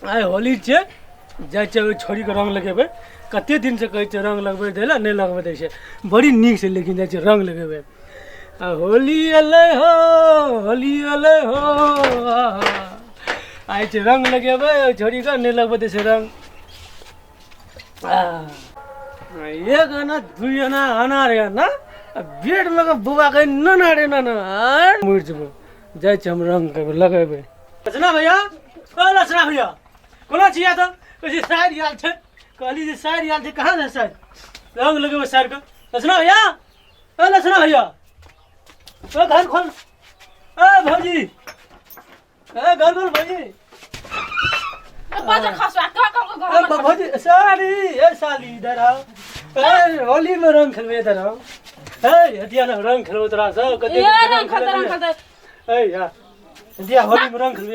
आइ होली छै, जाइ छियै ओहि छोड़ीके रङ्ग लगेबै। कते दिनसँ कहै छियै रङ्ग लगबै दै लए, नहि लगबै दै छै। बड़ी नीक छै, लेकिन जाइ छियै रङ्ग लगेबै। आ होली एलै हो, होली एलै हो। आइ छै रङ्ग लगेबै ओहि छोड़ीके, नहि लगबै दै छै रङ्ग। आ एक आना दुई आना आना रे आना, आ बेडमे के बुआ के नना रे नना, मरि जेबै। जाइ छियै हम रङ्ग लगेबै। रचना भैया, ओ रचना भैया, कोना छियै? तऽ कहै छै साइर आयल छै। कहली जे साइर आयल छै, कहाँ छै साइर? रङ्ग लगेबै साइरके। रचना भैया, ओ रचना भैया, ओ घर खोल। ए भौजी, ए घर खोल भौजी। बजर खसुआ कह कह ए घर। भौजी, साली, ए साली, इधर आओ। ए होली में रंग खेलबै, इधर आओ। ए हटिया ना, रंग खेलबै तोरा से कते। ए रंग खेलते, रंग खेलते। ए यार दिया, होली में रंग खेलबै।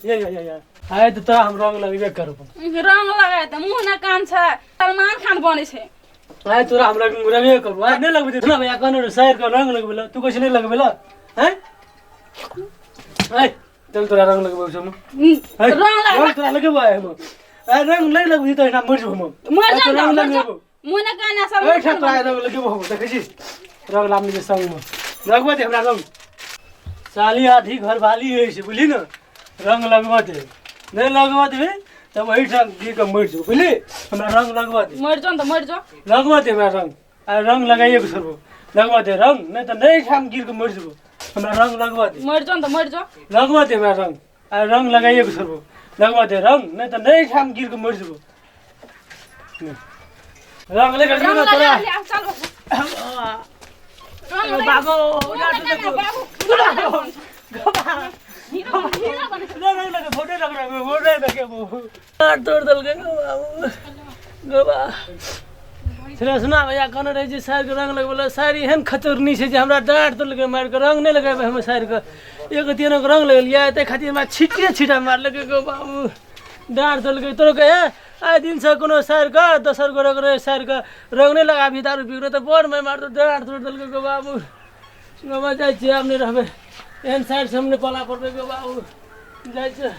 ये ये ये ये आइ तऽ तोरा हम रंग लगेबे करबो। रंग लगाए तऽ मुँह न कान छै, सलमान खान बनै छै। आइ तोरा हम रंग रंगे करबो। आइ नहि लगबै ना भैया, कहने रहे साइर के रंग लगबै ला, तू कहै छी नहि लगबै ला। हैं आइ चल, तोरा रंग लगबै छौ। रंग लगा। रंग तोरा लगेबो आइ हम। आइ रंग नहि लगबै तऽ एहिठाम मरि जेबो हम। मर आइ जा। तोरा रंग मर जा। लगेबो। मुँह न कान सलमान एहिठाम खान तोरा बनै। रंग लगेबो हम। देखै छी रंग लाबने जे संगमे लगबऽ दे हमरा रंग। साली आधी घरवाली होइ छै, बुझली ने? रंग लगबऽ दे, नहि लगबऽ देबही तब एहिठाम गिर कऽ मरि जेबो, बुझली? हमरा रंग लगबऽ दे। मर जो न तऽ मर जो। लगबऽ दे हमरा रंग। आ रंग लगाइए कऽ छोड़बो। लगबऽ दे रंग, नहि तऽ नहि एहिठाम गिर कऽ मरि जेबो। हमरा रंग लगबऽ दे। मर जो न तऽ मर जो। लगबऽ दे हमरा रंग। आ रंग लगाइए कऽ छोड़बो। लगबऽ दे रंग, नहि तऽ नहि एहिठाम गिर कऽ मरि जेबो। रंग ले रंग कर लगा तोरा। ले, आब चल। रंग लगा। बाबू। मुँह न कान बाबू हीरो बन, हीरो बन। तोड़ देलकै गो बाबू गो बा। सुना भैया, कहने रहै जे साइरके रंग लगबै। साइर एहन खचोरनी छै जे हमरा डाँट देलकै मारि कऽ। रंग नहि लगेबै हम साइरके। एक तीनोके रंग लगेलियै, ताहि खातिर हमरा छिटे छिटा मारलकै गो बाबू, डाँट देलकै। तोरो के आइ दिनसँ कोनो साइरके दोसर गोरेके रे साइरके रंग नहि लगाबी, दारू पी तऽ बड़ मारि मारतौ। डाँट तोड़ देलकै गो बाबू। बाबा, जाइ छियै, आब नहि रहबै। एहन साइडसँ हम नहि पला पड़बै गो बाबू। जाइ छियै।